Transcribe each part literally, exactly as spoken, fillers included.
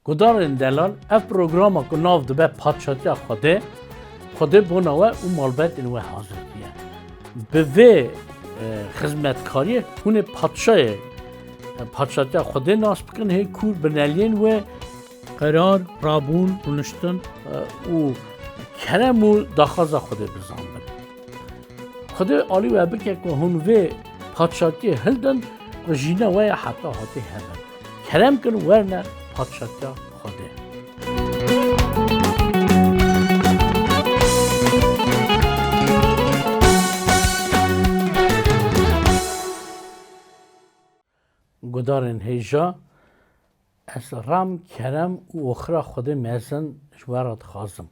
Gudarên delal, ev programa ku nav dibe Padşatiya Xwedê, Xwedê bona we û malbetên we hazir diye. Bi vê, e, xizmetkariyê hûn ê padşayê, e, Padşatiya Xwedê nas bikin, hê kûr bineliyên wê qerar, rabûn, rûniştin, e, û kerem û daxwaza Xwedê bizanbin. Xwedê alî we bike ku hûn vê padşatiyê hildin ku jîna we ya heta hatî hebin. Kerem kin werne padşatiya Xwedê. Gudarên hêja, ez ram, kerem û oxira Xwedê mezin ji we re dixwazim.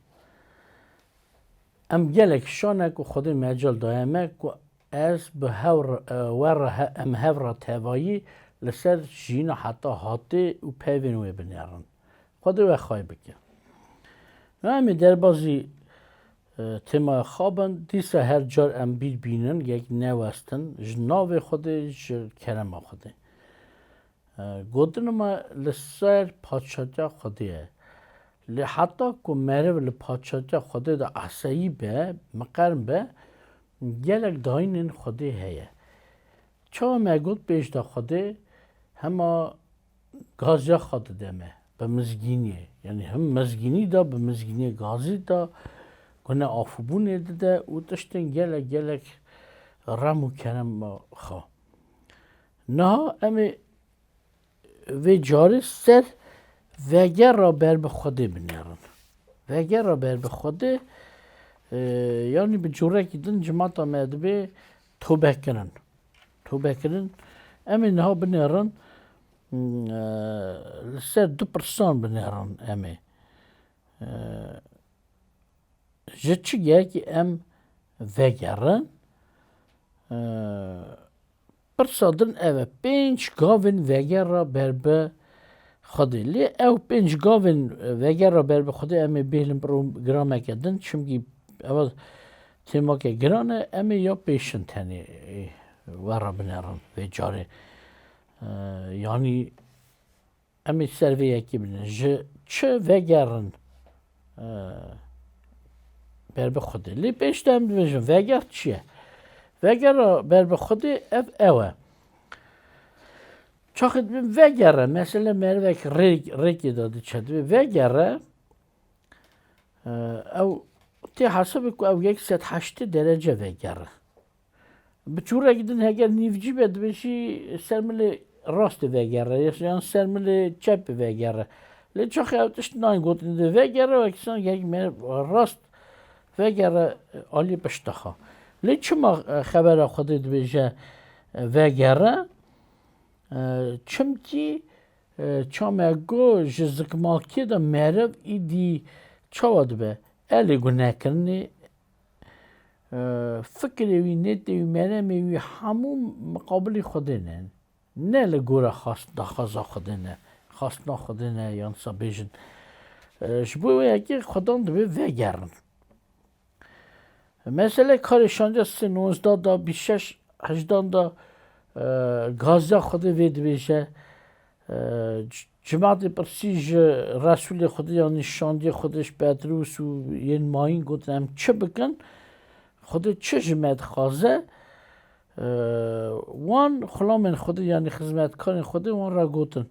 Em gelek şan e ku Xwedê mecal daye me ku ez bi hev re, e, we re he-, em hev re tevayî li ser jiyîna heta hatê û pevên wê binêrin. Xwedê we xay bike. Em ê derbazî, e, têmaya xwe bin, dîsa her car em bîr bînin, yek newestin, ji navê Xwedê, ji kerema Xwedê. E, gotina me li ser Padşatiya Xwedê ye. Lê heta ku meriv li Padşatiya Xwedê de eseyî be, miqern be, gelek dayînên Xwedê heye. Çawa me got pêş de Xwedê hema gaziya xwe dide me, bi mizgîniyê. Yanî him mizgînî de, bi mizgîniyê gazî de, gune afûbûnê dide û tiştên gelek gelek rem û kerema xwe. Niha em ê vê carê ser vegera ber bi Xwedê binêrin. Vegera ber bi Xwedê, e, yanî bi cûrekî din cimata me dibê tobekirin. Tobekirin. Em ê niha binêrin, e, li ser du pirsan binêrin em ê. E, Ji çi gerekî em vegerin? E, pirsa din ev e, pênc gavên vegera ber bi Xwedê. Lê ew pênc gavên vegera ber bi Xwedê em ê bihêlin programeke din, çimkî ev têmake giran e, em ê ya pêşin tenê, e, we re binerin vê carê. E, yanî Em ê ser vê yekê binin. Ji çi vegerin, e, ber bi Xwedê? Lê pêş de em dibêjin, veger çi ye? Vegera ber bi Xwedê ev, ew e. Çaxê dibên vegere, mesele merivek rêk-, rêkê de diçe. Dibê vegere, e, ew tê hesabê ku ew yek sed heştê derece vegere. Bi çûrekî din heger nîvcî be, dibêjî ser milê rastê vegere, yan ser milê çepê vegere. Lê çaxê ew tişt nayên gotin, dibê vegere, wekî sanki yek me rast vegere alî pişta xwe. Lê çima, e, xebera Xwedê dibêje, e, vegere? E, çimkî, e, ça me got, ji zikmakê de meriv îdî çawa dibe? Elê gunekirinê, e, fikirê wî, nêtê wî, meremê wî hemû miqabilî Xwedê ne. Ne li gora xwest-, daxwaza Xwedê ne, xwestina Xwedê ne, yan sa bêjin. E, ji bo wê yekê Xwedan dibê vegerin. Mesele karê şandiya sê nozda da, bîst şeş hejdan da, e, gaziya Xwedê vê dibêje, e, c-, cimatê pirsî ji Resûlê Xwedê, yanî şandiyê Xwedê ji Petrûs û yên mayîn gotin, em çi bikin? Xwedê çi ji me dixwaze? E, wan xulamên Xwedê, yanî xizmetkarên Xwedê wan re gotin,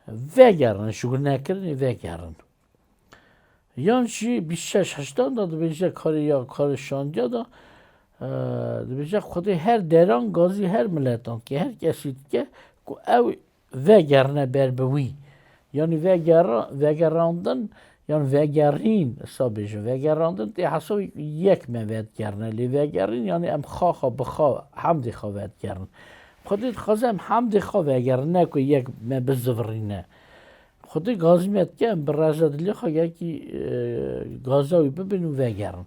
vegerin, ji gunekirinê vegerin. Yan jî bîst şeş hejdan da dibêje karê ya, karê şandiya da, e, dibêje Xwedê her deran gazî her miletan dike, her kesî dike ku ew vegerine ber bi wî. Yanî vegera-, vegerandin, yan vegerîn, sa bêjin, vegerandin tê hesabê yek me vedigerine. Lê vegerîn, yanî em xaxa bi xa, hemdê xwe vedigerin. Xwedê dixwaze em hemdê xwe vegerin, ne ku yek me bizivirîne. Xwedê gazî me dike, em bi reza dilê xwe yekî, e, gaza wî bibin û vegerin.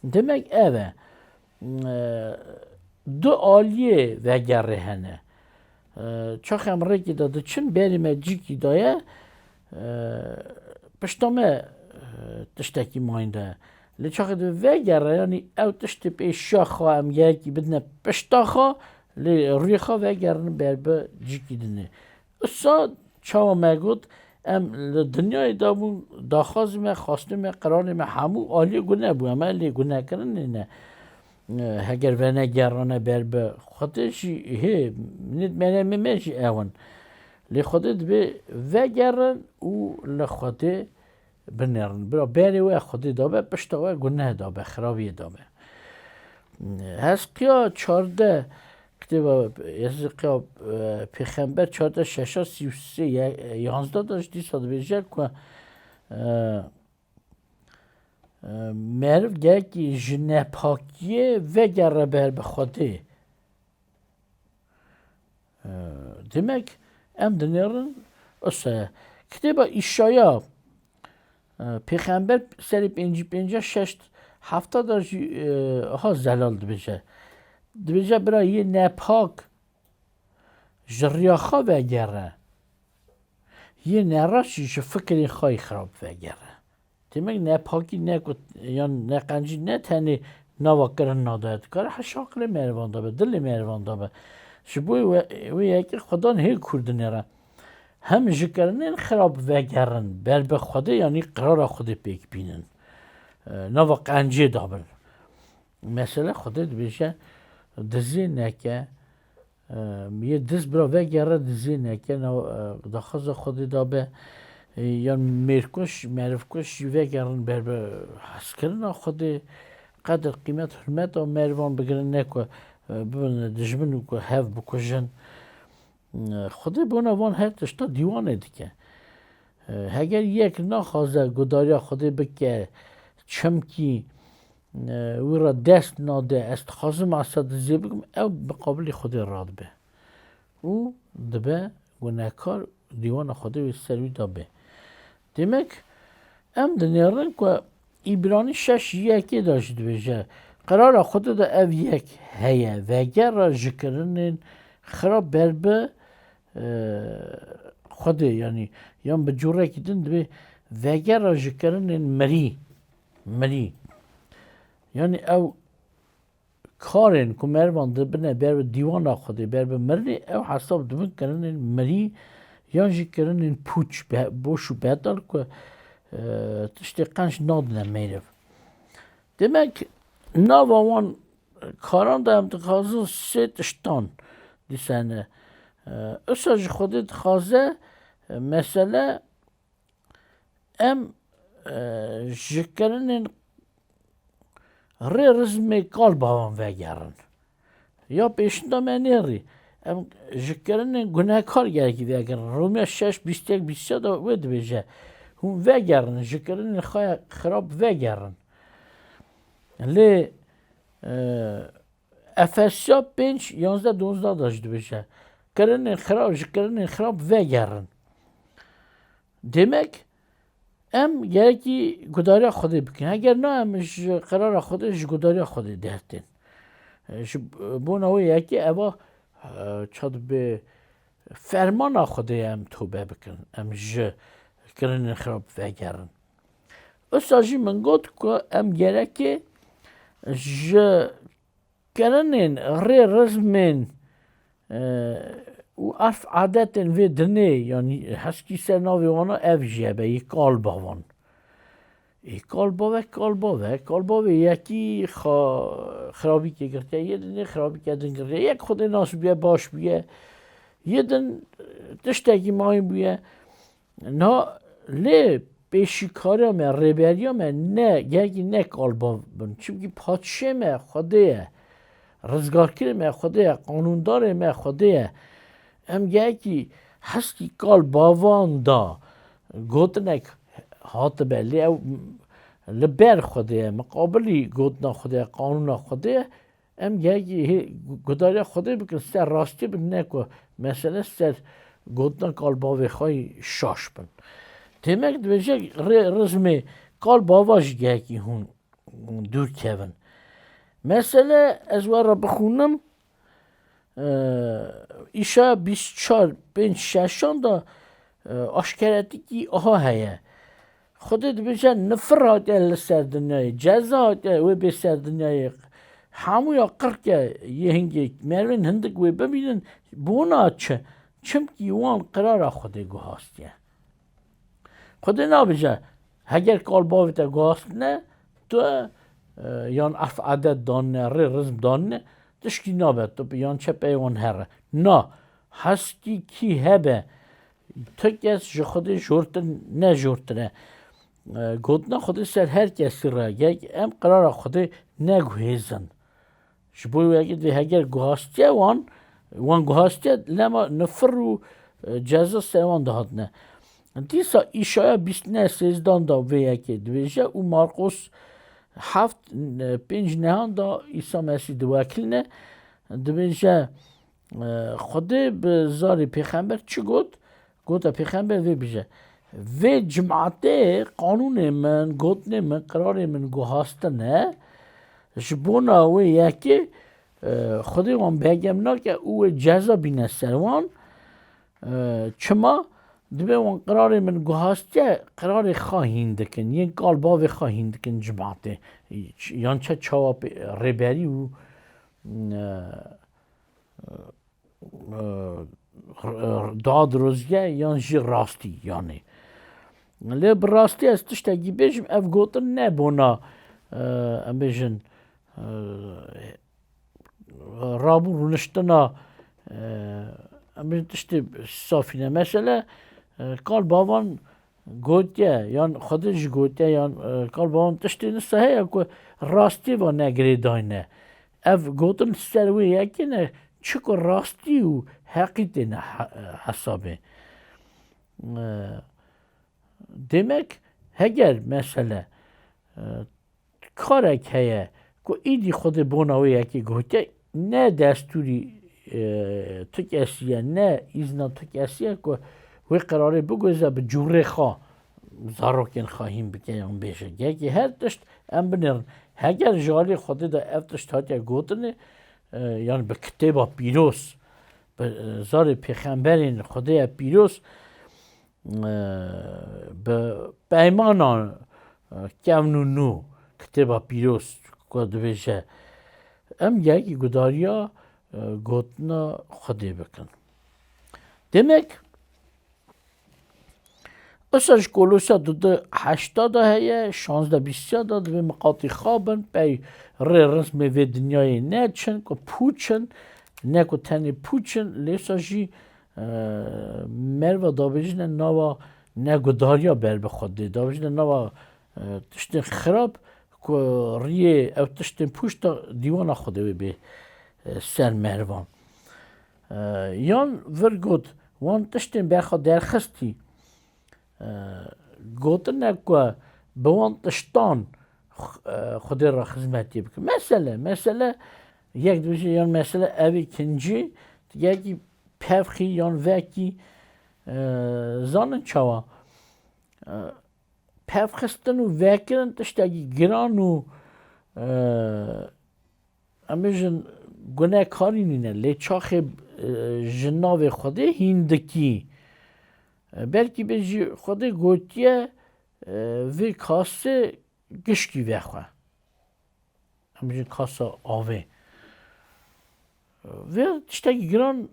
Demek ev e. E, du aliyê vegerê hene. E, çaxê em rêkê de diçin, berê me cîkî daye, e, pişta me, e, tiştekî mayîn daye. Lê çaxê de vegere, yanî ew tiştê pêşiya xwe em gerekî bidine pişta xwe, lê rûyê xwe vegerin ber bi cîkî dinê. Usa çawa me got, Em li dinyayê de bûn, daxwazê me, xwestinê me, qirarê me hemû aliyê gune bû. Em lê gunekirinê ne. E, heger venegerane ber bi Xwedê jî hê, nêt me ne me, me jî ew in. Lê Xwedê dibê vegerin û li Xwedê binêrin. Bira berê we Xwedê dabe, pişta we guneh dabe, xirabiyê dabe. Hezqiya çardeh, kitêba Hezqiya, e, pêxember çardeh şeşa sî û sê ye-, yanzdeh de jî dîsa dibêje ku, e, e, meriv gerekî ji nepakiyê vegere ber bi Xwedê. E, demek em dinêrin, ose kitêba Îşaya, e, pêxember serê pêncî pênca şeş hefta de jî, e, ha zelal dibêje. Dibêje bira yê nepak ji riya xwe vegere. Yê nerast jî ji fikirên xwe yê xirab vegere. Demek nepakî ne ku, yan neqencî ne tenê nava kirina de ye, dikare heşa aqilê merivan de be, dilê merivan de be. Ji bo wê, wê yekê Xwedan hê kûr dinêre. Hem ji kirinên xirab vegerin, ber bi Xwedê, yanî qirara Xwedê pêk bînin. E, nava qencê de bin. Mesele Xwedê dibêje, dizê neke, e, yê diz bira vegere, dizê neke, nav, e, daxwaza Xwedê dabe, e, yan mêrkuş, merivkuş jî vegerin ber bi hezkirina Xwedê, qedir, qîmet, hurmeta merivan bigirin, ne ku, e, bibin dijmin û ku hev bikujin. Xwedê bona van her tişta dîwanê dike. Heger yek naxwaze gudariya Xwedê bike, çimkî wî re dest nade, ez dixwazim esa dizê bikim, ew bi qabilî Xwedê radibe. Û dibe gunehkar, dîwana Xwedê wê ser wî de bê. Demek em dinêrin ku Îbranî şeş yekê de jî dibêje, qirara Xwedê de ev yek heye, vegera ji kirinên xirab ber bi, e, Xwedê, yanî, yan bi cûrekî din dibê vegera ji kirinên mirî, mirî. Yanî ew karên ku merivan dibine ber bi dîwana Xwedê, ber bi mirinê, ew hesab dibin kirinên mirî yan jî kirinên pûç, be-, boş û betal ku, e, tiştê qenc nadine meriv. Demek nava wan karan de em dixwazin sê tiştan dîsene. E, usa ji Xwedê dixwaze, e, mesele em, e, ji kirinên rê rizmê kal bavan vegerin. Ya pêşin de me nêrî. Em ji kirinên gunehkar gerekî vegerin. Romya şeş bîst yek bîst sê de wê dibêje. Hûn vegerin, ji kirinên xwe xirab vegerin. Lê, e, Efesya pênc yanzdeh donzdeh de jî dibêje, kirinên xirab, ji kirinên xirab vegerin. Demek, em gerekî gudariya Xwedê bikin. Heger na, em ji qirara Xwedê, ji gudariya Xwedê dertên. Ji bona wê yekê eva, e, ça dibe fermana Xwedê em tobe bikin. Em ji kirinên xirab vegerin. Usa jî min got ku em gerekê ji kirinên rê rizmên, e, û erf adetên vê dinê, yanî heskî ser navê wana ev jî hebe, yê kal bavan. Ê kal bavek, kal bavek, kal bavê yekî xa-, xirabîkê girtiye, yê dinê xirabîke din girtiye. Yek Xwedê nas bûye, baş bûye. Yê din, e, tiştekî mayîn bûye. Na lê pêşîkariya me, rêberiya me ne, gerekî ne kalbav bin. Çimkî padşê me Xwedê ye. Rizgarkirê me Xwedê ye, qanûndarê me Xwedê ye. Em gerekî heskî kalbavan da gotinek hatibe, lê ew li ber Xwedê ye, miqabilî gotina Xwedê ye, qanûna Xwedê ye. Em gerekî hê gudariya Xwedê bikin, ser rastî bin, ne ku mesele ser gotina kalbavê xwe yî şaş bin. Têmek dibêje rê rizmê kalbava jî gerekî hûn dûr kevin. Mesele ez we re bixûnim, e, Îşaya bîst çar pênc şeşan de, e, aşkeretikî aha heye. Xwedê dibêje, nifir hatiye li ser dinyayê, ceza hatiye wê bê ser dinyayê. Hemûya qirke yê hingê merivên hindik wê bibînin, bona çi? Çimkî wan qirara Xwedê guhastiye. Xwedê nabêje, heger kal bavê te guhastine, tu, e, yan erf edet danine, rê rizm danine, tişkî nabe, tu yan çepeyê wan here. Na, heskî kî hebe, tu kes ji Xwedê jortir, ne jortir e. E, gotina Xwedê ser her kesî re, gerek em qirara Xwedê neguhêzin. Ji bo wê yekê divê heger guhastiye wan, wan guhastiye lema nifir û, e, ceza ser wan dihatine. Dîsa Îşaya bîst neh sêzdan da vê yekê dibêje û Marqos heft, e, pênc nehan da Îsa Mesîh diwekilne, dibêje, e, Xwedê bi zarê pêxember çi got? Gote pêxember vê bije. Vê cimatê qanûnê min, gotinê min, qirarê min guhastine, ji bona wê yekê, e, Xwedê wan begem nake û wê ceza bîne ser wan. E, çima? Dibê wan qirarê min guhastiye, qirarê xwe hîn dikin, yên kal bavê xwe hîn dikin cimatê. Yan çe çawa pê-, rêberî û, e, e, e, dad rozge yan jî rastî yanî. Lê bi rastî ez tiştekî bêjim, ev gotin ne bona, e, em bêjin, e, rabû rûniştina, e, em bêjin tiştê safî ne. Mesele, e, kal bavan gotiye, yan Xwedê jî gotiye, yan, e, kal bavan tiştê nisa heye ku rastî va ne girêdayî ne. Ev gotin ser wê yekê ne, çi ku rastî û heqî têne he-, hesabê. E, demek heger mesele, e, karek heye ku îdî Xwedê bona wê yekê gotiye, ne destûrî, e, tu kesî ye, ne îzna tu kesî ye ku wê qirarê biguhêze bi cûrê xwe zarokên xwe hîn bike yan bêje. Yekê her tişt em binêrin. Heger ji alî Xwedê de ev tişt hatiye gotinê, e, yan bi kitêba pîroz, bi, e, zarê pêxemberên Xwedê ye pîroz, e, bi peymana, e, kevn û nû, kitêba pîroz ku dibêje, em gelekî gudariya, e, gotina Xwedê bikin. Demek, usa ji Kolosa dudu heşta de heye, şazdeh bîstiya de dibê miqatî xwe bin, pey rê rizmê vê dinyayê neçin, ku pûç in, ne ku tenê pûç in, lê wisa jî, e, merva dabêjine nava negudariya ber bi Xwedê, dabêjine nava, e, tiştên xirab ku riyê ew tiştên pûç da dîwana Xwedê wê bê, e, ser mervan. E, yan vir got, wan tiştên berxwe derxistî, e, gotine ku bi wan tiştan, e, Xwedê re xizmetî bikin. Mesele, mesele yek dibêje, yan mesele evî kincî, yekî pevxî yan vekî, e, zanin çawa? E, pevxistin û vekirin tiştekî giran û, e, em bêjin gunekarî nîne, lê çaxê, e, ji navê Xwedê hîn dikî. E, belkî bê jî Xwedê gotiye, e, vê kasê gişkî vexwe. Em bêjin kasa avê. Vê tiştekî giran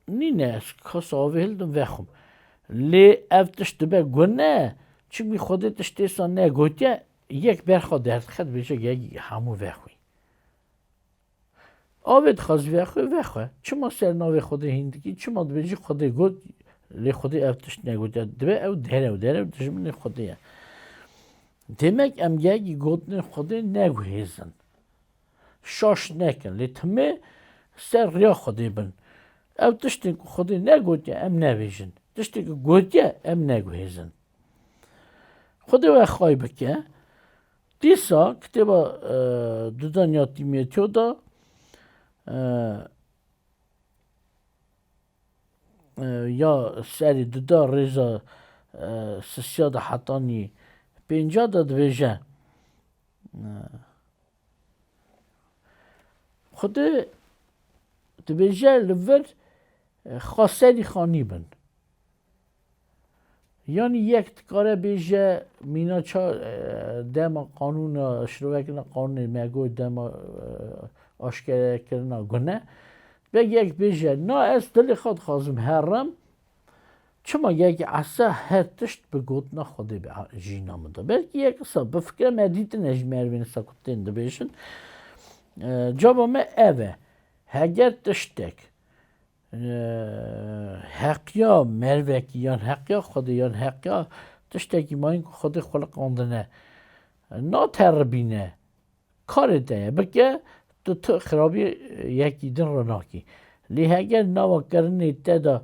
nîne, ez kasa avê hildim vexwim. Lê ev tişt dibe gune, çimkî Xwedê tiştê sa negotiye, yek berxwe derdixe, dibêje yek hemû vexwî. Avê dixwazî vexwe, vexwe. Çima ser navê Xwedê hîn dikî? Çima dibêjî Xwedê got, lê Xwedê ev tişt negotiye? Dibe ew derew, derew dijminê Xwedê ye. Demek em gelekî gotinên Xwedê neguhêzin. Şaş nekin, lê timê ser riya Xwedê bin. Ew tiştên ku Xwedê negotiye, em nebêjin. Tiştên ku gotiye, em neguhêzin. Xwedê we xway bike. Dîsa kitêba, e, dudan ya Tîmoteo da, e, e, ya serî duda rêza, e, sisiya da hetanî pênca da dibêje, e, Xwedê dibêje li vir, e, xwe serî xanî bin. Yanî yek dikare bêje mîna ça, e, dema qanûna, şirovekirina qanûnê me got dema, e, aşkerekirina gune. Belkî yek bêje, na ez dilê xwe dixwazim herim, Çima gelekî esa her tişt bi gotina Xwedê bi a-, jîna min de? Belkî yek esa bifikire, me dîtine jî merivên esa ku tên dibêjin. E, caba me ev e. Heger tiştek, e, heqiya merivekî yan heqiya Xwedê yan heqiya tiştekî mayîn ku Xwedê xuliqandine nateribîne, karê te ye, bike, tu, tu xirabiyê yekî din re nakî. Lê heger nava kirinê te de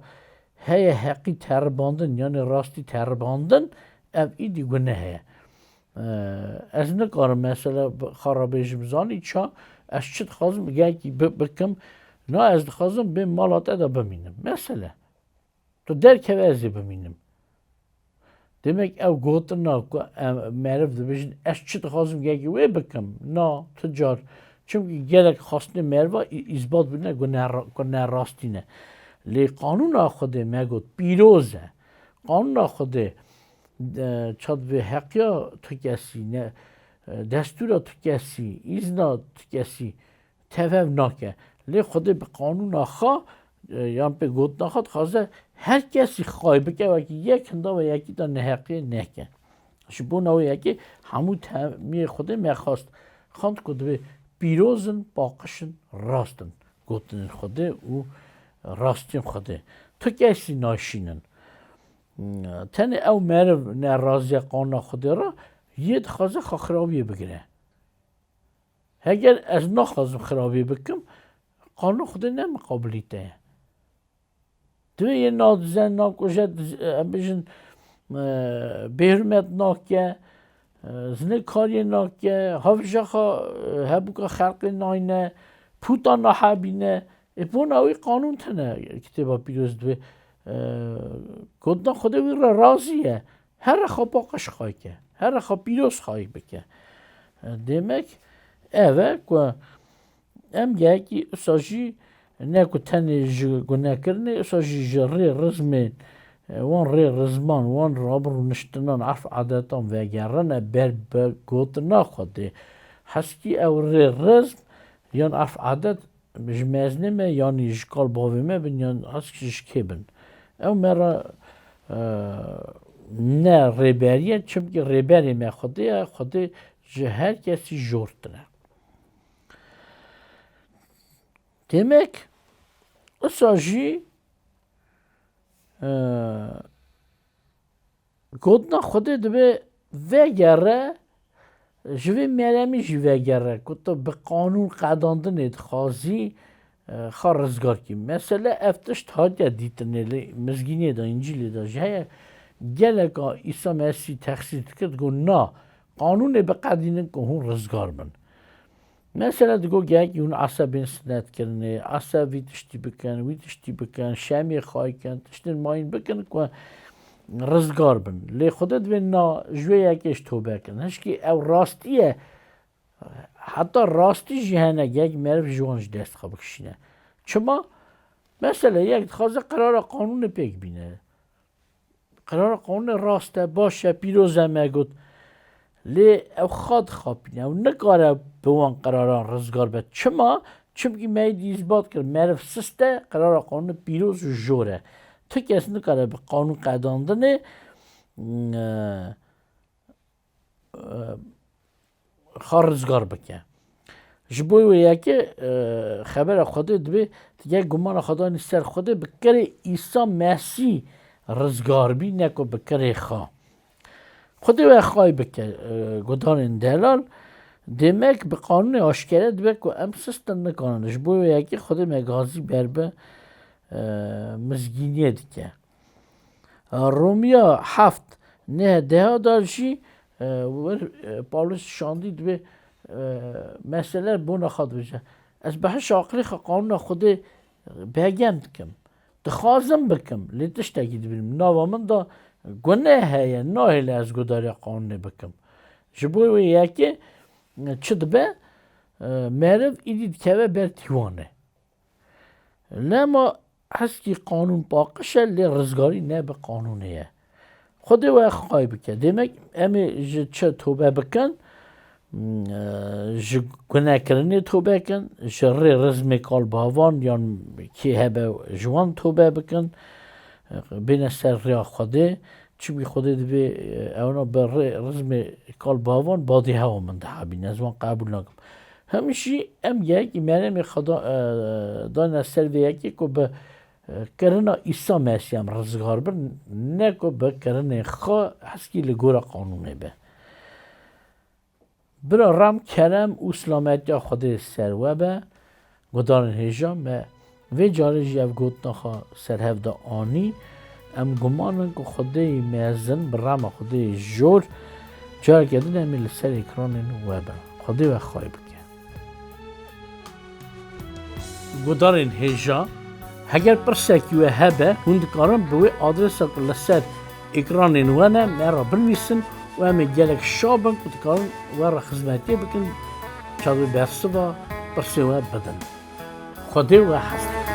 heye heqî teribandin, yanê rastî teribandin, ev îdî guneh heye. Ee, ez nikarim mesela bi-, xwe re bêjim, zanî ça, ez çi dixwazim gelekî bi-, bikim, na ez dixwazim bêm mala te de bimînim. Mesele. Tu derkeve, ez ê bimînim. Demek ew gotina ku em, meriv dibêjin, ez çi dixwazim gelekî wê bikim? Na, tu car. Çimkî gelek xwestinê meriva î-, îsbat bûne ku ne ra-, ku ne rastî ne. Lê qanûna Xwedê me got, pîroz e. Qanûna Xwedê, e, çad vê heqiya tu kesî, ne, e, destûra tu kesî, îzna tu kesî, tev hev nake. Lê Xwedê bi qanûna xwe, e, yan pê gotina xwe dixwaze her kesî xayî bike, wekî yek hinda ve yekî de neheqiyê neke. Ji bona wê yekê hemû temiyê Xwedê me xwest. Xwend ku divê pîroz in, paqij in, rast in. Gotinên Xwedê û rastiyên Xwedê. Tu kesî naşînin. Tenê ew meriv ne raziya qanûna Xwedê re, yê dixwaze xwe xirabiyê bigire. Heger ez naxwazim xirabî bikim, qanûn Xwedê ne miqabilî te ye. Divê yê nadize, nakuje, diz-, em bêjin, e, bêhurmet nake, e, zinê kariyê nake, hevja xwe, e, hebûka xelqê nayne, pûta nahebîne. Ê bona wî qanûn tine Kitêba Pîroz divê, e, gotina Xwedê wî re razî ye. Here xwe paqij xayî ke. Here xwe pîroz xayî bike. Demek ev e ku em gelekî usa jî ne ku tenê ji gunekirinê, usa jî ji rê rizmên, wan rê rizman, wan rabirûniştinan, erf adetan vegerine ber bi gotina Xwedê. Heskî ew rê rizm yan erf adet ji mezinê me, yanî ji kal bavê me bin, yan heskî ji kê bin. Ew me re, e, ne rêberî ye, çimkî rêberê me Xwedê ye, Xwedê ji her kesî jortine. Demek, usa jî, e, Gotina Xwedê divê vegere, ji vê meremî jî vegere ku tu bi qanûn qedandinê dixwazî, e, xwe rizgar kî. Mesele ev tişt hatiye dîtinê li mizgîniyê de, Încîlê de jî heye. Geleka Îsa Mesîh texsîs dikir, digot, na, qanûnê biqedînin ku hûn rizgar bin. Mesela digot, gelekî hûn esa bên sinetkirinê, esa vî tiştî bikin, wî tiştî bikin, şemê xayî kin, tiştên mayîn bikin ku rizgar bin. Lê Xwedê divê na ji wê yekê jî tobe kin. Hişkî ew rastî ye. Heta rastî jî hene, gelek meriv ji wan ji dest xwe bikişîne. Çima? Mesela yek dixwaze qirara qanûnê pêk bîne. Qirara qanûnê rast e, baş e, pîroz e, me got. Lê ew xwe dixapîne, ew nikare bi wan qiraran rizgar be. Çima? Çimkî me êdî îsbat kir, meriv sist e, qirara qanûnê pîroz û jor e. Tu kes nikare bi qanûn qedandinê, e, e, xwe rizgar bike. Ji bo wê yekê, e, xebera Xwedê divê tu yek gumana xwe danî ser Xwedê, bi kerê Îsa Mesîh rizgar bî, ne ku bi kerê xwe. Xwedê we xayî bike, e, guhdarên delal, demek bi qanûnê aşkere dibe ku em sist in, nikarin. Ji bo wê yekê Xwedê me gazî ber bi, e, mizgîniyê dike. Romiya heft neh deha de jî, e, wir, e, Pawlus şandî dibê, e, mesele bona xwe dibêje. Ez bi hiş aqilê xwe qanûna Xwedê begem dikim. Dixwazim bikim, lê tiştekî dibînim. Nava min de guneh heye, nahêle ez guhdariya qanûnê bikim. Ji bo wê yekê, e, çi dibe? E, meriv îdî dikeve ber tîwanê. Lema heskî qanûn paqij e, lê rizgarî ne bi qanûnê ye. Xwedê we xayî bike. Demek em ê ji çi tobe bikin? Hmm, e, ji gunekirinê tobe kin, ji rê rizmê kalbavan yan kê hebe ji wan tobe bikin. bêne ser rêya Xwedê, çimkî Xwedê dibê, e, ewna bi rê, rizmê kal bavan badê hewa min dihebîn. Ez wan qebûl nakim. Hemî jî em yekî meremê xwe da, e, dane ser vê yekê ku bi, e, kirina Îsa Mesîh em rizgar bin, ne ku bi kirinên xwe heskî li gora qanûnê be. Bira rem kerem û silametiya Xwedê ser we be. Gudarên hêja me vê carê jî ev gotina xwe ser hev de anî. Em guman in ku Xwedêyî mezin bi rema Xwedêyî jor careke din em ê li ser ekranên we bin. Xwedê we xway bike. Gudarên hêja, heger pirsekî we hebe, hûn dikarin bi wê adresa ku li ser ekranên we ne, me re binivîsin û em ê gelek şa bin ku dikarin we re xizmetiyê bikin, çavê bersiva pirsê we bidin. Xwedê we hez dikin.